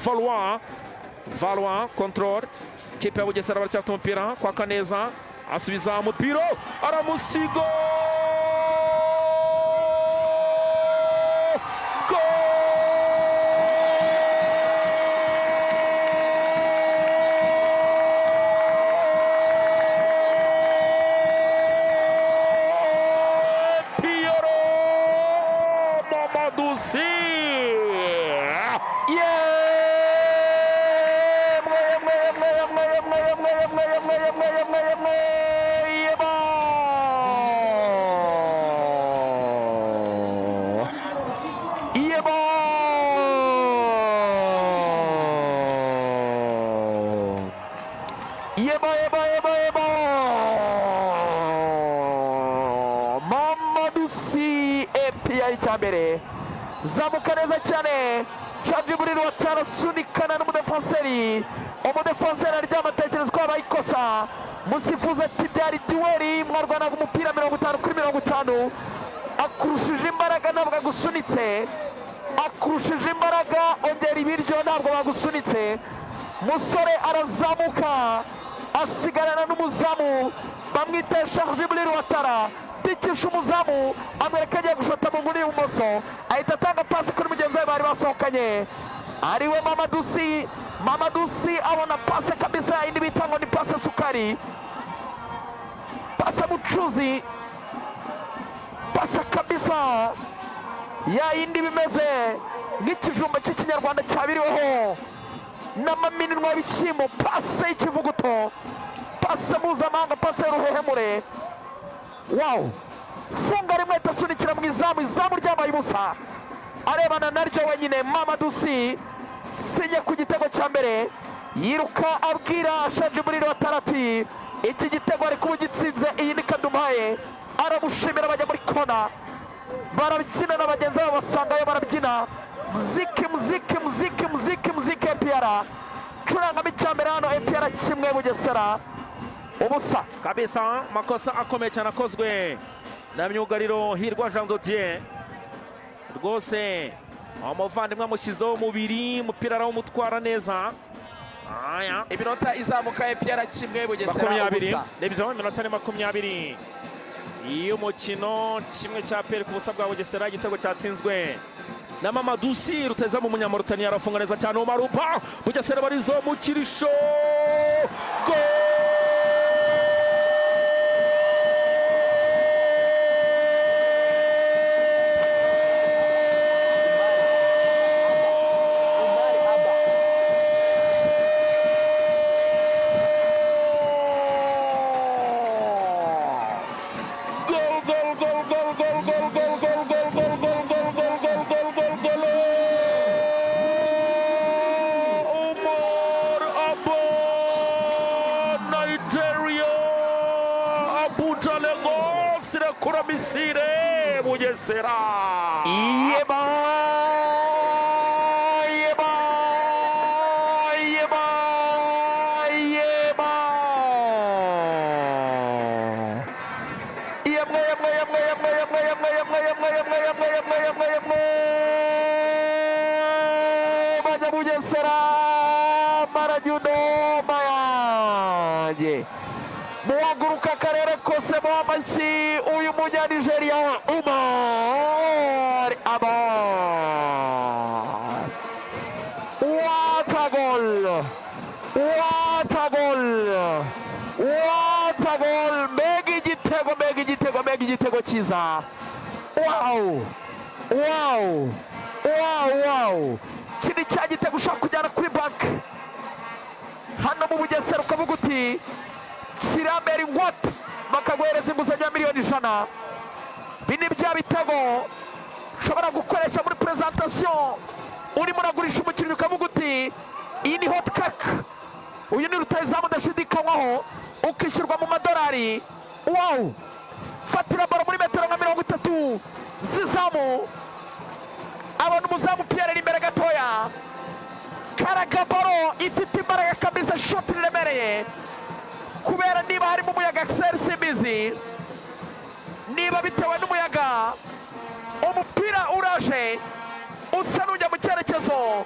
Valois, Valois control. Ikipe ya Bugesera baracyafite umupira kwa Kaneza, asubiza umupira, aramusiga. Gol! Piero Mamadou Sy! Yemwe, yemwe, yemwe, yemwe, yemwe, yemwe, yemwe, yemwe, yemwe, yemwe, yemwe, yebo! Yebo! Yebo, yebo, yebo, yebo! Mamadou Sy, APR icya mbere, zamuka neza cyane. Djibril Ouattara asunikana n'umudefanseri, umudefanseri aryama atekereza ko habaye ikosa. Musifuzi ati byari duel, mwarwanaga umupira 50 kuri 50, akurushije imbaraga ntabwo agusunitse, akurushije imbaraga, ongera ibiryo, ntabwo bagusunitse. Musore arazamuka asigarana n'umuzamu bamwita Djibril Ouattara, tikisha umuzamu, amwereka agiye gushota mu nguni y'ibumoso, ahita atanga pasi kuri mugenzi we bari basohokanye, ariwe Mamadou Sy. Mamadou Sy abona pase kabisa, indi bita ngo ni pase sukari, pase mucuzi, pase kabisa ya yindi bimeze nk'ikijumba cy'ikinyarwanda cyabiriweho n'amaminwa y'ibishyimbo, pase y'ikivuguto, pase mpuzamahanga, pase y'uruhehemure. Wow! Funga rimwe, ahita asunikira mu izamu, izamu ryambaye ubusa, arebana naryo wenyine. Mamadou Sy sinye ku gitego cya mbere, yiruka abwira Djibril Ouattara ati iki gitego ari kuba ugitsinze, iyi ni kadumaye. Aramushimira, bajya muri kona barabyina na bagenzi babo basangayo barabyina. Muziki, muziki, muziki, muziki, muziki! APR curangamo icya mbere hano, APR 1, Bugesera ubusa. Kabisa, makosa akomeye cyane akozwe na myugariro Hirwa Jean Dodier. Rwose umuvandimwe amushyizeho umubiri, umupira arawumutwara neza. Aya. Iminota izamuka, APR 1, Bugesera 20. ubusa. Nibyo, iminota ni 20 y'umukino, kimwe cya APR ku busa bwa Bugesera. Igitego cyatsinzwe na Mamadou Sy, rutahizamu umunyamauritania, arafunga neza cyane Omarupa. Bugesera barizo mu kirisho. Gol, gol, gol, gol, gol, gol, gol, gol, gol, gol, gol, gol, gol, gol, gol, gol, gol! Omar Abba, Nigeria, Abuja, Lagos irakura misire Bugesera. Yeba, yeba, yeba, yeba! Yemwe, yemwe, yemwe, yemwe, yemwe, yemwe, yemwe, yemwe, yemwe, yemwe, yemwe, yemwe, yemwe! Banyabugesera, marajudo mayanjye, muhaguruka akarere kose muha amashyi uyu munyanigeria Umar Abba. What a goal! What a goal! What a goal! Mbega igitego, mbega igitego, mbega igitego cyiza! Wow! Wow! Wow! Wow! Iki ni cya gitego ushobora kujyana kuri banki hano mu Bugesera ukavuga uti kirambera ingwate, bakaguhereza inguzanyo ya miliyoni 100. Ibi ni bya bitego ushobora gukoresha muri presentation, urimo uragurisha umukinnyi, ukavuga uti iyi ni hot cake, uyu ni rutahizamu udashidikanywaho, ukishyurwa mu madolari. Wow! Fatira baro muri metero nka 30 z'izamu, abona umuzamu Pierre ari imbere gatoya, karaga baro ifite imbaraga kabisa, shoti riremereye. Kubera niba harimo umuyaga, Axel, simbizi niba bitewe n'umuyaga, umupira uraje usa n'ujya mu cyerekezo.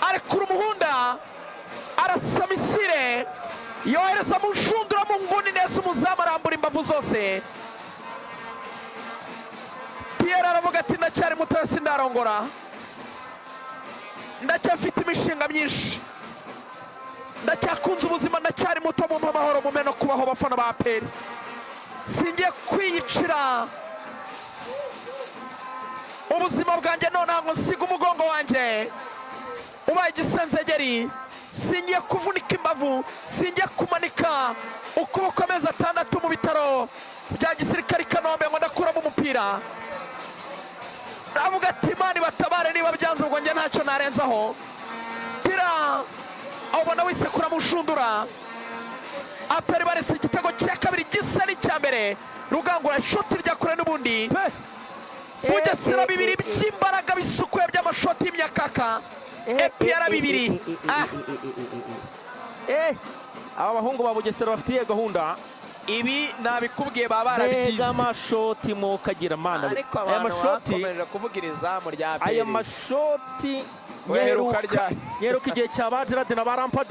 Arekura umuhunda, arasa missile, yohereza mu nshundura, mu nguni neza, umuzamu arambura imbavu zose. Pierre aravuga ati: "Ndacyari muto, sindarongora, ndacyafite imishinga myinshi, ndacyakunze ubuzima, ndacyari muto, mu amahoro, mume no kubaho. Bafana ba APR, singiye kwiyicira ubuzima bwanjye nonaha ngo nsiga umugongo wanjye ubaye igisenzegeri. Singiye kuvunika imbavu, singiye kumanika ukuboko amezi 6 mu bitaro bya gisirikare i Kanombe ngo ndakuramo umupira." Aravuga ati: "Imana ibatabare niba byanze, ubwo njye ntacyo narenzaho." Pira awubona wisekura mu nshundura. APR barese igitego cya kabiri gisa n'icya mbere. Rugangura ishoti rya kure n'ubundi. Pe. Bugesera bibiri by'imbaraga bisukuye by'amashoti y'imyakaka, APR 2. Ah. Aba bahungu ba Bugesera bafitiye gahunda. Ibi nabikubwiye, baba Mbega barabyize. amashoti mukagira mana! Ariko Aya abantu mashoti, bakomeje kuvugira izamu rya aya APR. mashoti Uheruka nyeruka ryari? nyeruka igihe cya ba Gerard na ba Lampard.